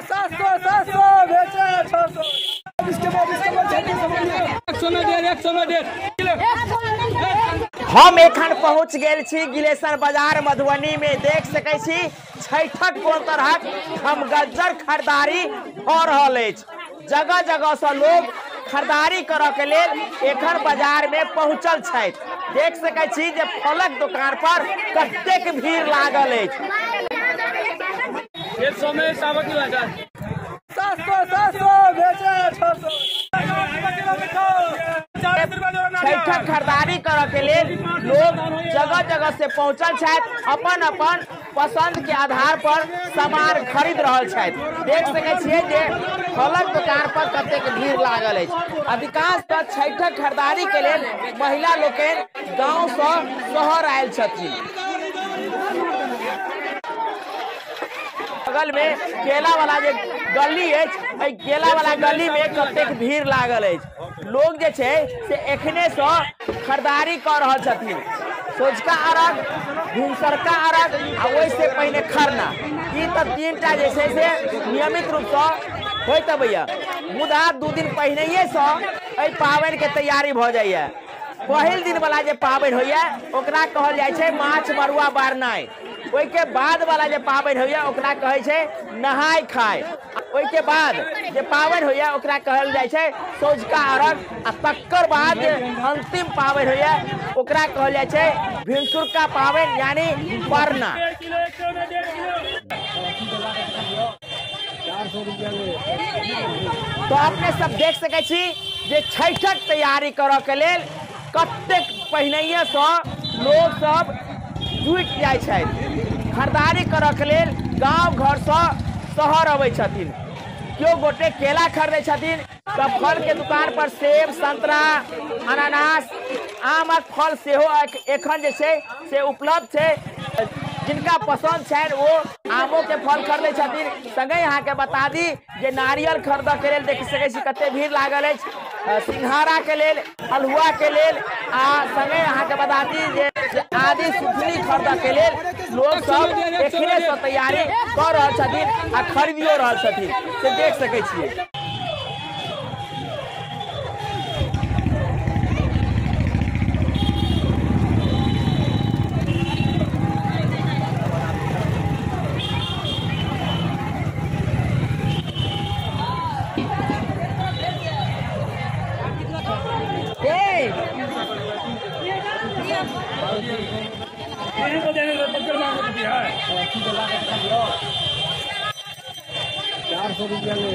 700 700 बेचे 600। हम एखन पहुंच गेल छी गिलेसर बाजार मधुबनी में। देख सकै छी छठक कोन तरहक धमगज्जर खरीदारी भ रहल अछि। जगह जगह से लोग खरीदारी करऽ के लेल एखन बाजार में पहुंचल छथि। देख सकै छी जे फलक दुकान पर कतेक भीड़ लागल अछि। 100 में 1.25 किलो 700 700 बेचे 600। छठक खरीदारी करऽ के लेल लोग जगह जगह से पहुंचल छथि, अपन अपन पसंद के आधार पर सामान खरीद रहल छथि। देख सकै छियै जे फलक दुकान पर कतेक भीड़ लागल अछि। अधिकांशतः छठक खरीदारी के लेल महिला लोकनि गांव से शहर आयल छथिन। बगल में केला वाला जे गली अछि, एहि केला वाला गली में कतेक भीड़ लागल अछि। लोग जे छै से एखने से खरीदारी कऽ रहल छथिन। सोझका अर्घ, भिनसरका अर्घ आ ओहिसे पहिने खरना, ई तऽ तीनटा जे छै से नियमित रूपसँ होइत अबैया। मुदा 2 दिन पहिनहिए से एहि पाबनि के तैयारी भऽ जाइया। पहिल दिन वाला जे पाबनि होइया ओकरा कहल जाइ छै माछ मरुआ बारनाइ। ओहिके बाद वाला जे पाबनि होइया ओकरा कहै छै नहाय खाय। ओहिके बाद जे पाबनि होइया ओकरा कहल जाइ छै सौझका अर्घ। आ तकर बाद जे अंतिम पाबनि होइया ओकरा कहल जाइ छै भिनसुरका पाबनि यानी परना। तो अपने सब देख सकै छी जे छठक तैयारी करऽ के लेल कतेक पहिनहिए से लोग सब जुटि जाइ छथि। खरीदारी करऽ के लेल गाँव घर से शहर अबै छथिन। केओ गोटे केला खरीदै छथिन तऽ फल के दुकान पर सेब, संतरा, अनानास, आमक फल सेहो एखन जे छै से उपलब्ध छै। जिनका पसंद छनि ओ आमो के फल खरीदै छथिन। संगहि अहाँके बता दी जे नारियल खरीदऽ के लेल देख सकै छी कते भीड़ लागल अछि। सिंघाड़ा के लेल, अल्हुआ के लेल आ संगहि अहाँके बता दी जे आदि सुथनी खरीदऽ के लेल लोग सब एखने से तैयारी कऽ रहल छथिन आ खरीदियो रहल छथिन, से देख सकै छियै। ₹400 ले।